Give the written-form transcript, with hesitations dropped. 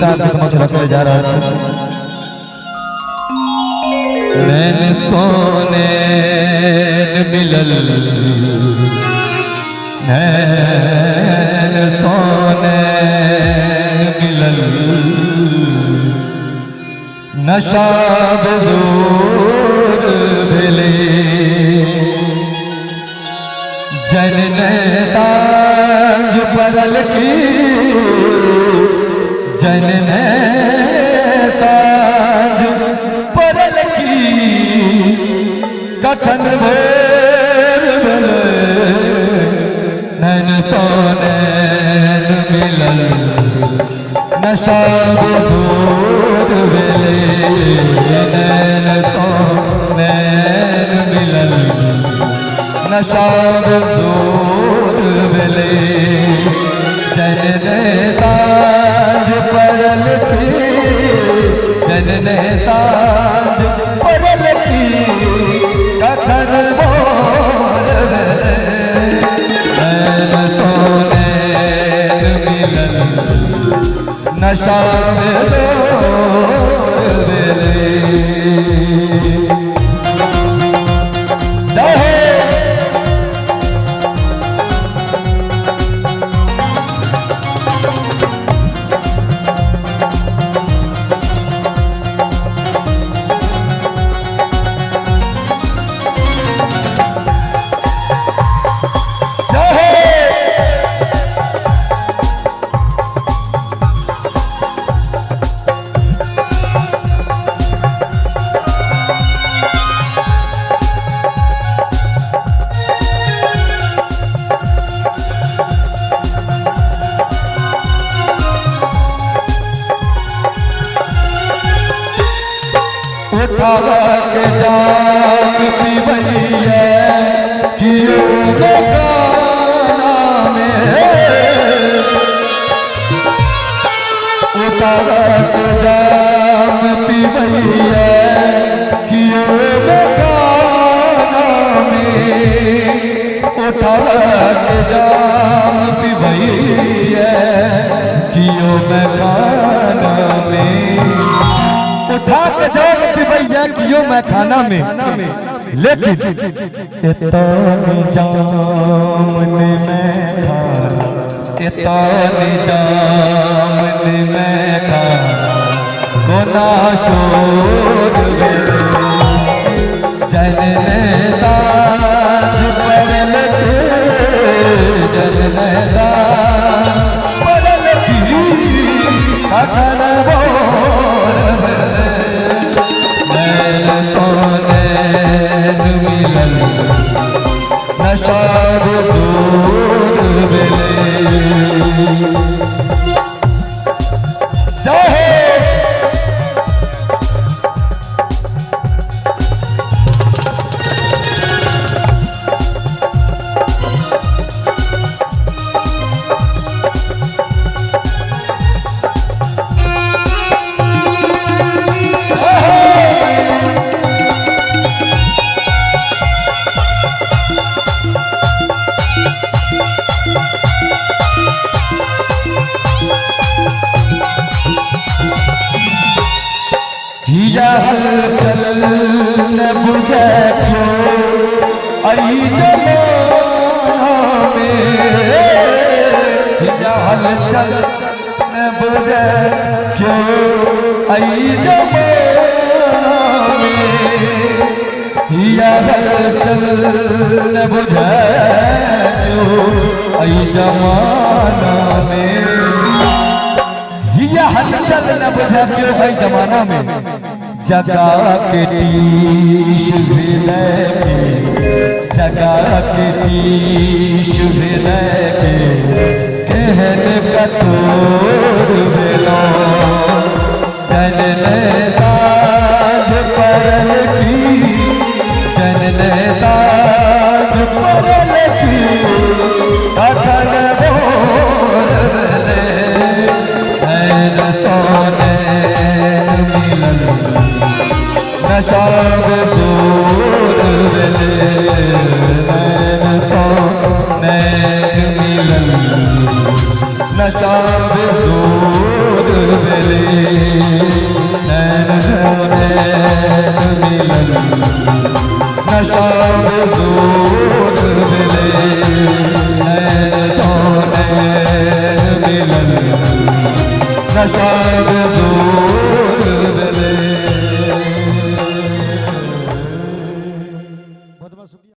सरकार के समक्ष रखने जा रहा छी। नैन सोने मिलल, नैन सोने मिलल, नशा बेजोर भेले, जनने साँझ पड़ल की, जनने साँझ पड़ल की, कखन भोर भेलै, नैन सोने मिलल, नशा बेजोर भेलै, नैन सोने मिलल, नशा बेजोर भेलै, जनने साँझ पड़ल की, जनने साँझ पड़ल की, कखन भोर भेलै, नैन सोने मिलल, नशा बेजोर भेलै। जय हो। जय हो। उठावा के जाम पीवैया कियो गाना में, उठावा के जाम पीवैया कियो गाना में, उठावा के जाम पीवैया कियो गाना में, उठा के जाम पिबैया कियो मैं खाना में, लेकिन इतने जामन में खाना, इतने जामन में खाना, कोना शोर भेलै, जनने साँझ पड़ल के, जनने साँझ पड़ल की, कखन भोर भेलै, नैन सोने मिलल, नशा बेजोर भेलै। जय हो। हिया हलचल न बुझे क्यों आई जमाना में, हिया हलचल न बुझे क्यों आई जमाना में, हिया हलचल न बुझे क्यों आई जमाना में, हिया हलचल न बुझे क्यों आई जमाना में, जगा के टीश हृदय के, जगा के टीश हृदय के, केहन कठोर भेलो, जनने साँझ पड़ल की, जनने साँझ पड़ल की, कखन भोर भेलै, नैन सोने मिलल, नशा बेजोर भेलै, नैन सोने मिलल, नशा बेजोर भेलै। मिलल, नशा हुजूर भेलै। नैन सँ नैन मिलल, नशा